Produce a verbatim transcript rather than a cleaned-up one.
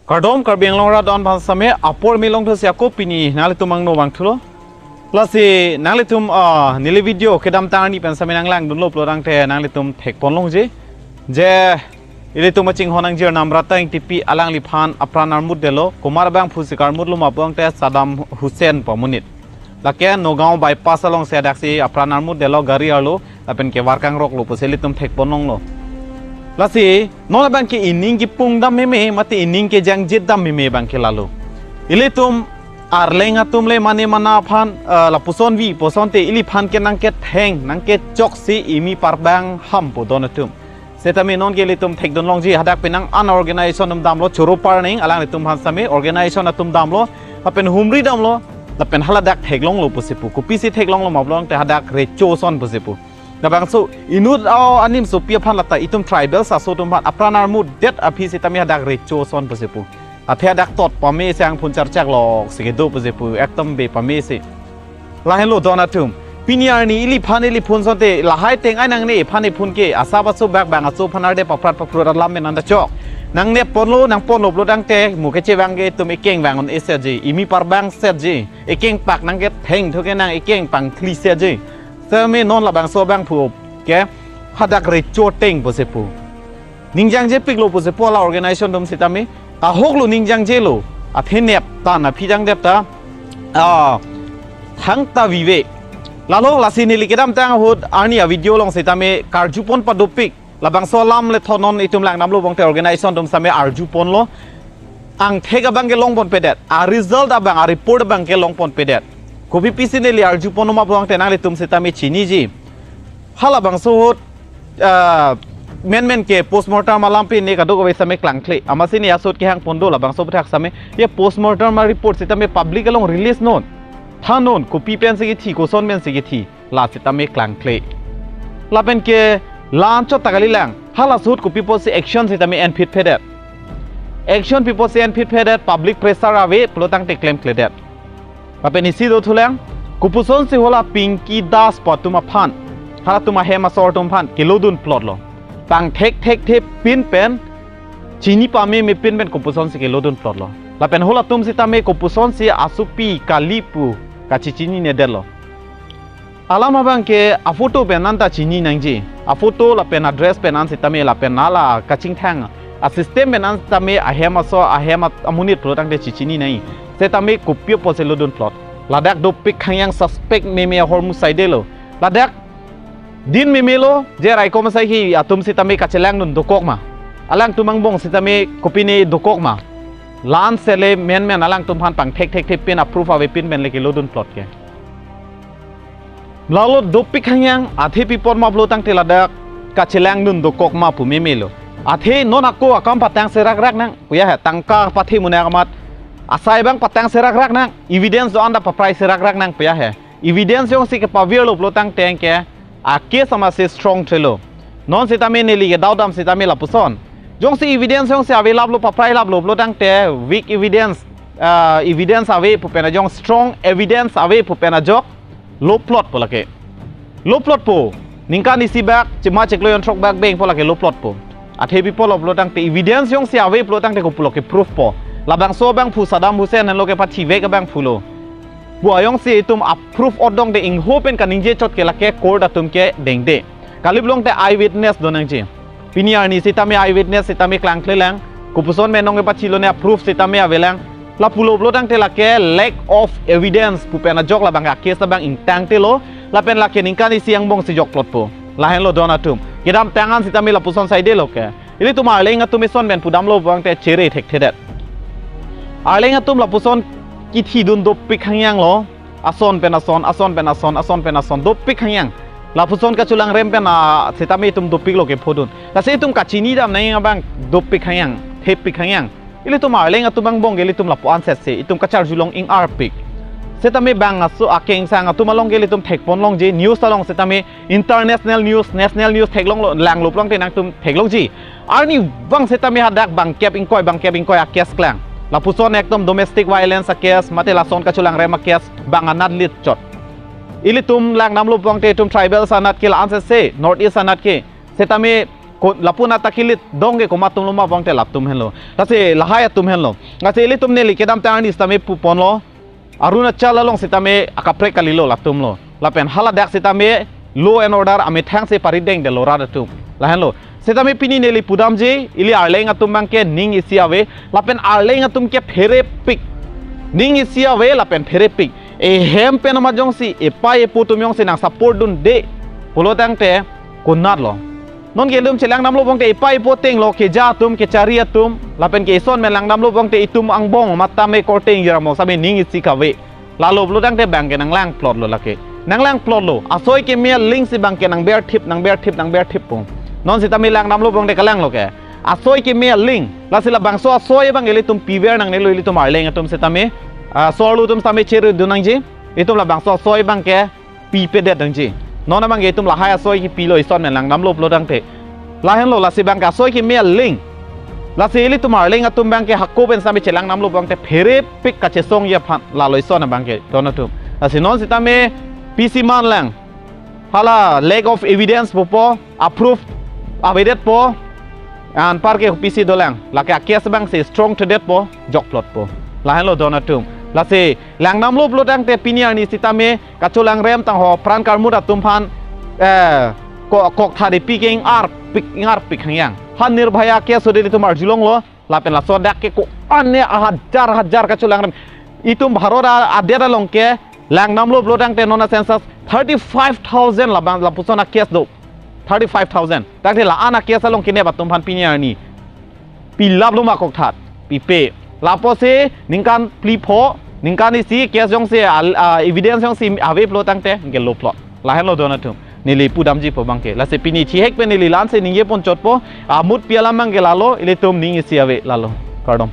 Kardom Karbi Anglong rat do-an aphan sitame apor me longthu si ako pini nanglitum angno vangthulo. Lasi nanglitum, ah, neli video kedamtang arni pen sitame nanglangdunlo pulo tangte nanglitum thekpon longji. Je ilitum kachinghon nangjir Namrata Engtipi alangliphan apran armut detlo, komat abangphu si karmutlo ma pulo tangte Saddam Hussein pu amonit. Lake Nagaon bypass alongsi hadaksi apran armut detlo gari arlo, lapen ke varkang roklo pusi ilitum thekpon longlo. Lasi non abang ke ining kipung dam meme, mate ining kejangjet dam meme abang ke lalo. Ilitum Arleng atum le mane mana aphan, eh, lapuson vi pusonte iliphan ke nangketheng, nangkechoksi imi parbang ham pu don atum. Sitame non ke ilitum thekdun longji, hadak penang an organization atum damlo, choro parning alanglitum aphan sitame organization atum damlo, lapen humri damlo, lapen haladak theklonglo pusi pu. Kopisi theklonglo ma pulo tangte hadak recho ason pusi pu. Labangso inut a-o animsopi aphan lata itum tribals aso atum aphan apran armut det aphi sitame hadak recho ason pusi pu. Athe hadak tot pame si angphun charchak loksi kedo pusi pu, ekdom be pame si. Lahenlo don atum. Pini arni iliphan iliphun asonte lahai teng ai nangne iphan iphun ke asap aso bak bang aso aphan arde paprat paphrut alam men anta chok. Nangneponlo nangponlo pulo tangte mo kechevang ke itum ekeng vang un-e setji, imi parbang setji, ekeng pak nangketheng thu ke nang ekeng pangthli setji. Sitame non labangso abangphu ke hadak recho ateng pusi pu. Ningjangjepiklo pusi pu la organization atum sitame, ahoklo ningjangjelo, athe neptan aphi tangdet ta, ah, thangta vive. Lalo lasi neli kedamtang ahut arni a-video along sitame karjupon padopik. Labangso alam le thonon itum langdamlo pulo tangte organization atum sitame arjuponlo. Angthek abang ke longponpedet, a-result abang, a-report abang ke longponpedet. Kopipisi neli arjupon ma pulo tangte nanglitum sitame chiniji. Halabangso ahut, ah, menmen ke postmortem alam pen ne kadokave sitame klangkle. Amatsi ne asot kehangpon do labangso aphuthak sitame. Ye postmortem a-report sitame public along release non. Thanon, kopi pensi kethi, koson pensi kethi. La sitame klangkle. Lapen ke la anchot ta kalilang. Halaso ahut kopi apotsi action sitame enphitphedet. Action pi apotsi enphitphedet, public pressure ave pulo tangte klemkledet. Lapen isi dothulang, kopusonsi hala Pinky Das pu atum aphan, halatum ahem asor atum aphan kelodun plotlo. Pangthekthekthe pin pen, chini pameme pin pen kopusonsi kelodun plotlo. Lapen halatum sitame kopusonsi asopi kali pu kachechinine detlo. Alam abang ke a-photo pen anta chini nangji. A-photo lapen a-dress pen an sitame lapen hala kachingthang a-system pen an sitame ahem aso ahem at-, amonit pulo tangte chechini nangji. Sitame kopi apotsi lodun plot. Ladak dopik hangyang suspect meme ahormu saidelo. Ladak din memelo je raikom asai ke atum sitame kachelangdun dokok ma. Alangtum angbong sitame kopine dokok ma. La-an sele menmen alangtum aphan pangthekthekthe pin a-proof ave pin pen le kelodun plot ke. Lalo dopik hangyang, athe pi apot ma pulo tangte ladak kachelangdun dokok ma pu memelo. Athe non ako akam patang serakrak nang, puya he, tangka pathe munak amat. Asai abang patang serakrak nang, evidence do-an ta paprai serakrak nang, puya he. Evidence jongsi kepavirlo pulo tangte ke, a-case amatsi strong thelo. Non sitame neli ke dodam sitame lapuson. Jongsi evidence jongsi ave laplo, paprai laplo pulo tangte weak evidence, ah, evidence ave pu pen ajok, strong evidence ave pu pen ajok, lo plotpo lake. Lo plotpo. Ningkan isi bak, chima chiklo jon throk bak bengpo lake lo plotpo. Athe pi apotlo pulo tangte evidence jongsi ave pulo tangte kopulo ke proof po. Labangso abangphu Saddam Hussein henlo kepathivek abangphulo. Pu ajongsi itum a-proof odong de ingho pen kaningje chot ke lake court atum ke dengde. Kali pulo tangte eyewitness do nangji. Pini arni sitame eyewitness sitame klangklelang. Kopuson menong kepathilo ne a-proof sitame avelang. Lapulo pulo tangte lake lack of evidence pu pen ajok labang a-case labang ingtangtelo. Lapen lake ningkan isi angbongsi jok plotpo. Lahenlo don atum. Kedamtang an sitame lapuson saidelo ke. Ilitum Arleng atum eson pen pudamlo pulo tangte chere thekthedet. Arleng atum lapuson kithidun dopik hangyanglo. Ason pen ason, ason pen ason, ason pen ason, dopik hangyang. Lapuson kachelangrem pen a sitame itum dopiklo kephodun. Lasi itum kachinidam nangji abang dopik hangyang, thepik hangyang. Ilitum Arleng atum angbong ke ilitum lapu-an setsi itum kacharjulong ingarpik. Sitame bang aso akengsang atum along ke ilitum thekpon longji, news along sitame international news, national news theklonglo, langlo pulo tangte nangtum theklongji. Arnivang sitame hadak bangkep ingkoi, bangkep ingkoi a-case klang. Lapuson ekdom domestic violence a-case, mate lason kachelangrem a-case, bang anat lit chot. Ilitum langdamlo pulo tangte itum tribals anat ke la-an setsi, North East anat ke. Sitame Ko lapu na ta kilit dong ke komat atum lo ma bangte latum henlo. Lasi lahai atum henlo. Lasi ilitum neli kedamtang arni sitame puponlo. Arunachal along sitame akaprek kalilo latum lo. Lapen haladak sitame law and order amethang si parideng de lo rat atum. Lahenlo. Sitame pini neli pudamji, ili Arleng atum bangke ning isi ave. Lapen Arleng atum ke pherepik. Ning isi ave lapen pherepik. Ehem pen ama jongsi, epai epo atum jongsi nang support dunde pulo tangte konatlo. Non ke ilitum chelangdamlo bangte epai epo ateng lo, keja atum, kechari atum, lapen ke ison men langdamlo bangte itum angbong matame korte ingjir amo sitame ning isi kave. Lalo pulo tangte bangke nang langplotlo lake. Nang langplotlo. Asoi keme aling si bangke nang berthip, nang berthip, nang berthip po. Non sitame langdamlo bangte kalanglo ke. Asoi keme aling. Lasi labangso asoi bang ilitum piver nangnelo ilitum Arleng atum sitame. Ah, so-arlo atum sitame cherudun nangji. Itum labangso asoi bangke pipedet nangji. Non abangke itum lahai asoi kipilo ison men langdamlo pulo tangte. Lahenlo lasi bangke asoi keme aling. Lasi ilitum Arleng atum bangke hako pen sitame chelangdamlo bangte pherepik kachesongji aphan lalo ison abangke don atum. Lasi non sitame pisi man lang. Hala lack of evidence pupo, a-proof avedetpo. Anparke pisi dolang. Lake a-case bangsi strong thedetpo, jokplotpo. Lahenlo don atum. Lasi langdamlo pulo tangte pini arni sitame kacholangrem tangho pran karmut atum aphan, eh, ko-, kokthat epi ke ingarpik, ingarpik hangyang. Ha Nirbhaya case sode itum arjulonglo, lapen laso dak ke ko-an ne hajar hajar kacholangrem. Itum Bharat a-, adet along ke langdamlo pulo tangte non a-census thirty-five thousand labang lapuson a-case do. Thirty-five thousand. Tangte la-an a-case along kenep atum aphan pini arni pilaplo ma kokthat? Pipe. Lapusi ningkan phli pho, ningkan isi case jongsi al-, ah, evidence jongsi ave pulo tangte ke loplot. Lahenlo don atum. Neli pudamjipo bangke. Lasi pini thihek pen neli la-ansi ningje ponchotpo. Amutpi alam bangke lalo, ilitum ning isi ave lalo. Kardom.